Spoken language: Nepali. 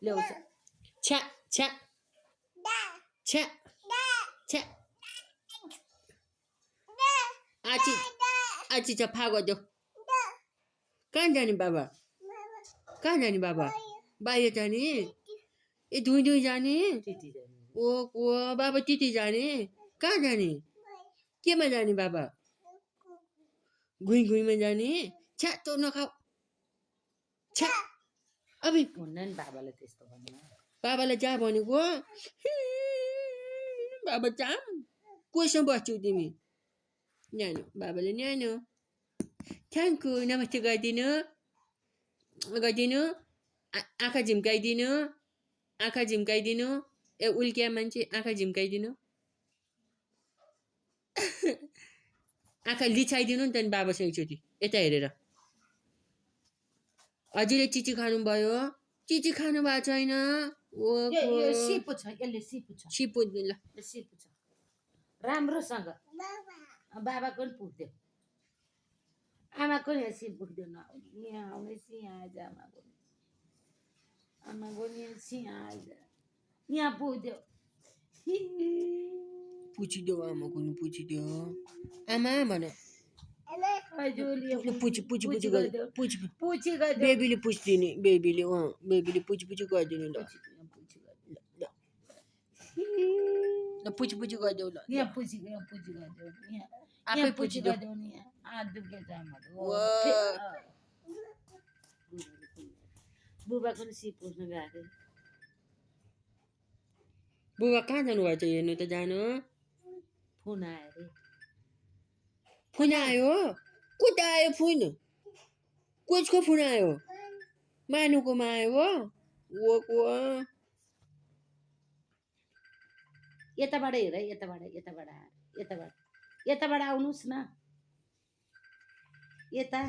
ल्याउँछ छ्या छ्या छ्या छ्या आची आची चफा गरिदेऊ कहाँ जाने बाबा कहाँ जाने बाबा बाहिर जाने ए धुई धुई जाने ओ बाबा तिती जाने कहाँ जाने केमा जाने बाबा घुइमा जाने छ्या तँ नखाऊ छ्या अबि हुन्न नि बाबाले त्यस्तो भन्नु बाबालाई जा भनेको बाबा जा कोसँग बस्छौ तिमी न्यानो बाबाले न्यानो थ्याङ्क यू नमस्ते गरिदिनु आँखा झिम्काइदिनु ए उल्किया मान्छे आँखा झिम्काइदिनु आँखा लिछाइदिनु नि त नि बाबासँग एकचोटि यता हेरेर हजुरले चिची खानुभयो चिची खानु भएको छैन सिपो छ यसले सिपो छ सिपो ल सिपो छ राम्रोसँग बाबाको नि पुग्थ्यो आमाको नि सिप पुग्थ्यो न यहाँ आउने यहाँ आएछ आमाको नि यहाँ आएछ यहाँ पुग्थ्यो पुछिदेऊ आमाको नि पुछिदेऊ आमा भन पुछी बेबीले पुछिदिने बेबीले पुछी गरिदिनु ल पुछी गरिदेऊ ल यहाँ पुछी गरिदेऊ आफै पुछिदेऊ नि हात दुखेछ आमाको बुबाको नि सिप पुग्नु गएको बुबा कहाँ जानुभएको छ हेर्नु त जानु फोन आयो अरे फोन आयो कता आयो फोन कसको फोन आयो मानुकोमा आयो यताबाट हेर यताबाट आउनुहोस् न यता